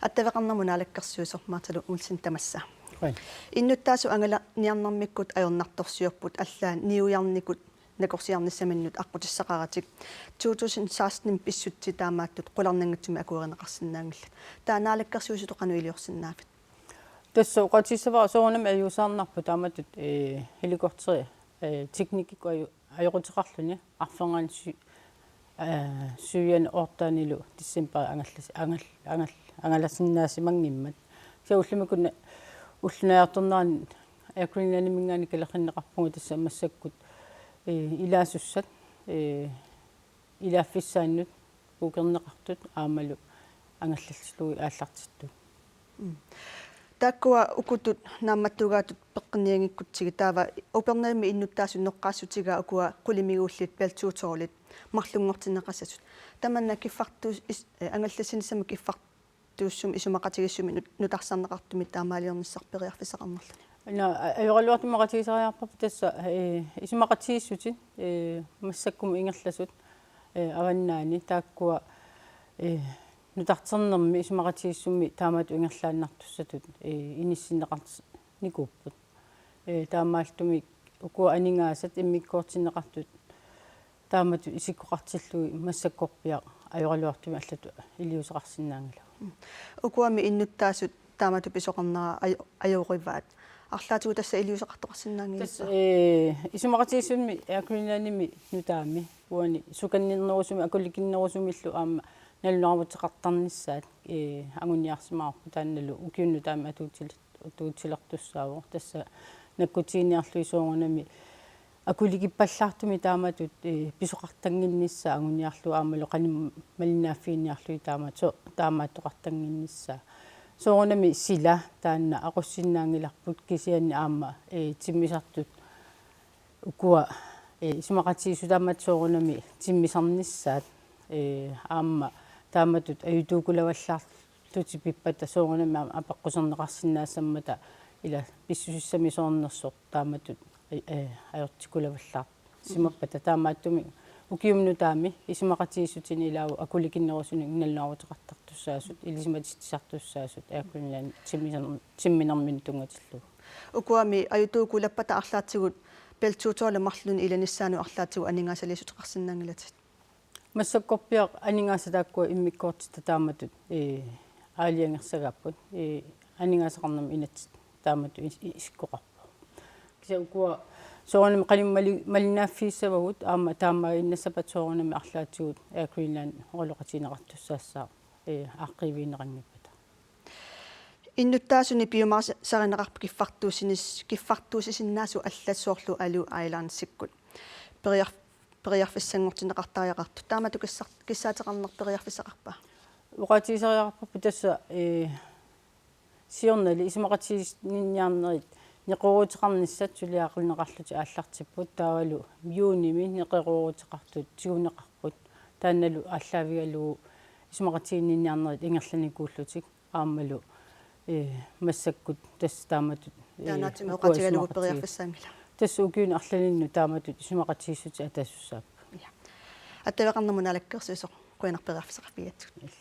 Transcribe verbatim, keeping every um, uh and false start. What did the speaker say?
Attaveqarnermut naalakkersuisoq Martha Lund Olsen tamassa. Qujan. Innuttaasut angalaniarnermikkut ajornartorsiorput, allaat niuernikut nakorsiarnissaminnut aqqutissaqaratik. To tusind seksten pissutsit taamaattut qularnanngitsumik akuerineqarsinnaanngillat. Taava naalakkersuisutut qanoq iliorsinnaavit? Tassa oqaatigissavara soorunami ajuusaarnarpoq taamatut, ee, helikopteri, ee, teknikkikkut aju-, ajoquteqarluni arfernanni sy-, ee, syvende ottende december angallas-, angal-, angal-, angalasinnaasimanngimmata. Kisianni ullumikkut una-, ulloq naajartornerani Air Greenlandiminngaanniit kalerrinneqarpugut tassa massakkut, ee, ilaasussat, ee, ilaaffissaannut puukerneqartut aammalu angallallutillugu aallartittut. Mm. Taakkua ukutut naammattuugaatut peqqinnianngikkutsigit, taava Upernavimmi innuttaasut noqqaassutigaat ukua qulimiguullit Bell two twelve-it marlunngortinneqassasut. Tamanna kiffartuus-, is-, eh, angallassinissamut kiffartuussumik isumaqatigiissumik nut-, nutarsarneqartumik taamaaliornissaq periarfissaqarnerluni. Una, a-, ajoraluartumik oqaatigisariaqarparput tassa, ee, isumaqatigiissutit, ee, massakkumut ingerlasut, ee, avannaani taakkua, ee, nutarternermi isumaqatigiissummi taamatut ingerlaannartussatut, ee, inissinneqarnikuupput. Ee, taamaattumik ukua aningaasat immikkoortinneqartut taamatut isikkoqartillugit massakkorpiaq ajoraluartumik allatut iliuuseqarsinnaanngilagut. Ukuami innuttaasut taamatut pisoqarnera ajo-, ajorivaat. Arlaatigut tassa iliuuseqartoqarsinnaanngilaq. Tassa, ee, isumaqatigiissummi Air Greenlandimi nutaami uani sukannernerusumik akulikinnerusumillu aamma nalunaaruteqartarnissaat, ee, anguniarsimavarput, taannalu ukiuni nutaami atuutil-, atuutilertussaavoq. Tassa nakkutiginiarlugit soorunami akulikippallaartumik taamatut, ee, pisoqartannginnissaa anguniarlugu aammalu qanoq malinnaaffiginniarlugit taamatut so-, taamaattoqartannginnissaa. Soorunami sila taanna aqussinnaanngilarput kisianni aamma, ee, timmisartut ukua, ee, isumaqatigiissut taamatut soorunami timmisarnissaat, ee, aamma taamatut ajutuukulavallaarlutik pippata soorunami aamma apeqquserneqarsinnaassammata ila pissusissami soornersoq taamatut, ee, ajortikulavallaarsimappata, taamaattumik ukiumi nutaami isumaqatigiissutinik ilaavoq akulikinnerusunik nalunaaruteqartartussaasut, ilisimatitsisartussaasut Air Greenland timmiser-, timminerminut tunngatillugu. Ukuami ajutuukulappata arlaatigut Bell two twelve marlunnik ilanissaanut arlaatigut aningaasaliissuteqarsinnaanngilatit? Massakkorpiaq aningaasat taakkua immikkoortitat taamatut, ee, aalajangersagaapput, ee, aningaasaqarnermut inatsit taamatut is-, i-, isikkoqarpoq. Kisianni ukua soorunami qanoq mali-, malinnaaffiissavagut aamma taamaaginnassappat soorunami arlaatigut Air Greenland oqaloqatigineqartussaassaaq, ee, aaqqiivigineqanngippata. Innuttaasunik piumasarineqarpoq kiffartuussinis-, kiffartuussisinnaasut allat soorlu Alu Airlinesikkut. Periar-, periarfissanngortinneqartariaqartut. Taamatut kissar-, kissaateqarneq periarfissaqarpa? Oqaatigisariaqarparput tassa, ee, siornali isumaqatigiinniarnerit neqerooruteqarnissat suliaqarneqarlutik aallartipput, taavalu juunimi neqerooruteqartut tiguneqarput. Taannalu aallaavigalugu isumaqatigiinniarnerit ingerlanikuullutik aammalu, ee, massakkut tassa taamatut, ee, Taannaattumik ukua oqaatigalugu isumaqatigiissut periarfissanngilaq. Tassa ukiuni arlalinnut taamatut isumaqatigiissutit atasussaapput. Ja. Attaveqarnermut naalakkersuisoq, qujanaq periarfissaqarfigigatsigut.